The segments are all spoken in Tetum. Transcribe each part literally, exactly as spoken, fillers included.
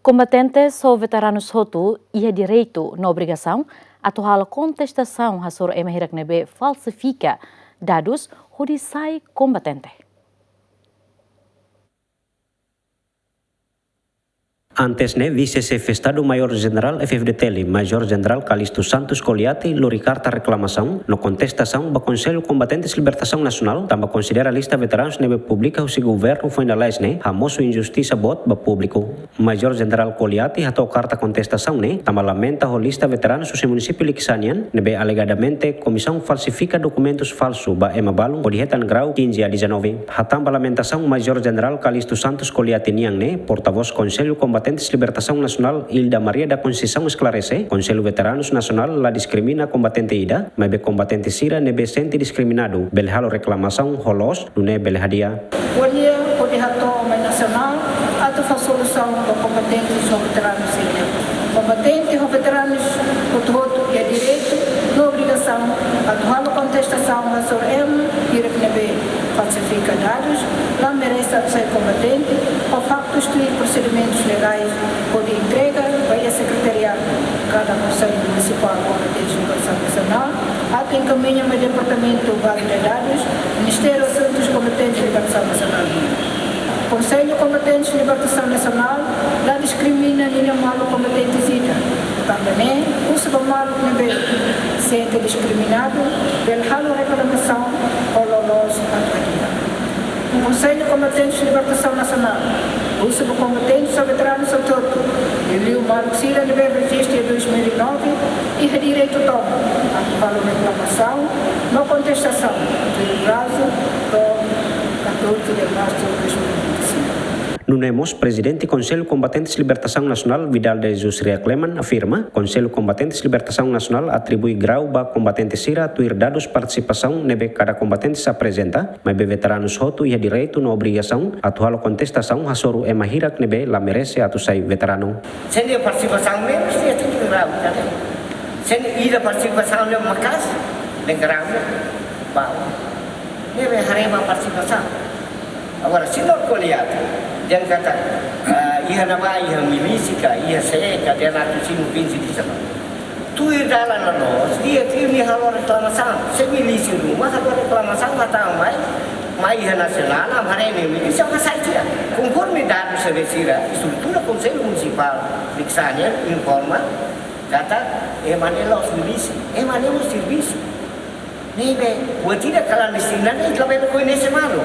Kombatentes ho veteranus hotu iha direitu no obrigasaun atu halo kontestasaun hasoru ema hirak ne'ebé falsifika dadus hodi sai kombatente. Antes ne'e, Vise-Xefe Estadu Maiór Jenerál F-FDTL, Majór Jenerál Calixto Santos Coliati, lori karta reklamasaun no kontestasaun ba Konsellu Kombatentes Libertasaun Nasionál, tanba konsidera lista veteranus ne'ebé publika husi governu foin lalais ne'e hamosu injustisa boot ba públiku. Majór Jenerál Coliati hato'o karta kontestasaun ne'e tanba lamenta ho lista veteranus husi munisípiu Likisá nian, ne'ebé alegadamente komisaun falsifika dokumentus falsu ba ema balun hodi hetan grau quinze a dezanove. Hatán ba lamentasaun Major Jeneral Calixto Santos Coliati nian ne'e, portavós Konsellu Kombatentes Libertasaun Nasionál Ilda Maria da Conceição esklarese, Konsellu Veteranus Nasionál la diskrimina kombatente ida, maibé kombatente sira ne'ebé sente diskriminadu bele halo reklamasaun ho loos, nune'e bele hadi'a. Ko'alia hodi hato'o mai nasionál atu fó solusaun ba kombatente ho veteranus sira. Kombatente ho veteranus hotu-hotu iha direitu no obrigasaun atu halo kontestasaun hasoru ema hirak ne'ebé falsifika dadus, la merese atu sai kombatente, ho faktus tuir prosedimentus legais hodi entrega ba iha sekretariadu kada Konsellu Munisipál Kombatentes Libertasaun Nasionál, atu enkamiña mai Departamentu Baze de Dadus, Ministériu Asuntus Kombatentes Libertasaun Nasionál. Konsellu Kombatentes Libertasaun Nasionál la diskrimina ninia maluk kombatente sira. Tanba ne'e, husu ba maluk ne'ebé sente diskriminadu bele halo reklamasaun ho loos atu hadi'a. Konsellu Kombatentes Libertasaun Nasionál husu ba kombatentes ho veteranus hotu-hotu, liuliu maluk sira ne'ebé rejistu iha dois mil e nove, iha direitu tomak atu halo reklamasaun no kontestasaun tuir prazu to'o catorze de março de dois mil e vinte e cinco. Nune'e mós, Prezidente Konsellu Kombatentes Libertasaun Nasionál, Vidal de Jesus Riakleman, afirma, Konsellu Kombatentes Libertasaun Nasionál atribui grau ba kombatente sira tuir dadus partisipasaun ne'ebé kada kombatente sei aprezenta, maibé veteranus hotu iha direitu no obrigasaun atu halo kontestasaun hasoru ema hirak ne'ebé la merese atu sai veteranu. Se nia partisipasaun menus, nia tenke grau, kan? Se nia ida partisipasaun ne'e maka'as, nia grau, bau. Ne'ebé haree ba partisipasaun. Agora, se nia ko'alia, dehan katak, ah, iha ne'ebá, iha milísia ka, iha sé ka, dehan atu simu quinze de dezanove. Tuir dalan loloos, di'ak liu nia halo reklamasaun. Se milísia ruma halo reklamasaun, hatán mai, mai iha nasionál, ami haree ne'e milísia, mak sai tiha. Konforme dadus sira, estrutura Konsellu Munisipál Likisá nian informa katak ema ne'e la'ós milísia, ema ne'e mós servisu. Ne'ebé, buat ida klandestina ne'e, ita labele koñese malu.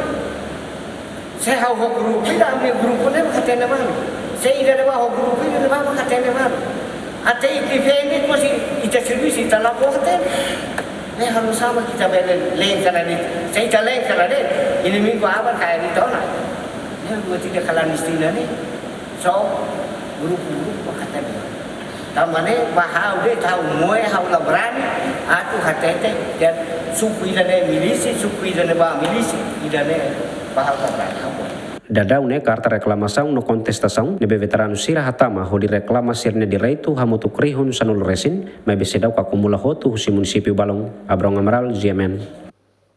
Se ha'u ho grupu ida, ami-nia grupu ne'e mak hatene malu. Se ida ne'ebá ho grupu ida ne'ebá mak hatene malu. Até ita defende, mas ita servisu, ita la buat hatene. Ne'e halo sama ita bele lengkara de'it. Se ita lengkara de'it, inimigu aban kaer ita ona. Ne'e buat ida klandestina ne'e. Só grupu-grupu mak hatene. Tanba ne'e, ba ha'u de'it, ha'u moe, ha'u la brani atu hatete, dehan suku ida-ne'e milísia, suku ida-ne'ebá milísia, ida-ne'e ba ha'u la brani, ha'u moe. Daudaun ne'e karta reklamasaun no kontestasaun ne'ebé veteranu sira hatama hodi reklama sira-nia direitu hamutuk rihun sanulu resin, maibé seidauk akumula hotu husi munisípiu balun. Abrão Amaral, G M N.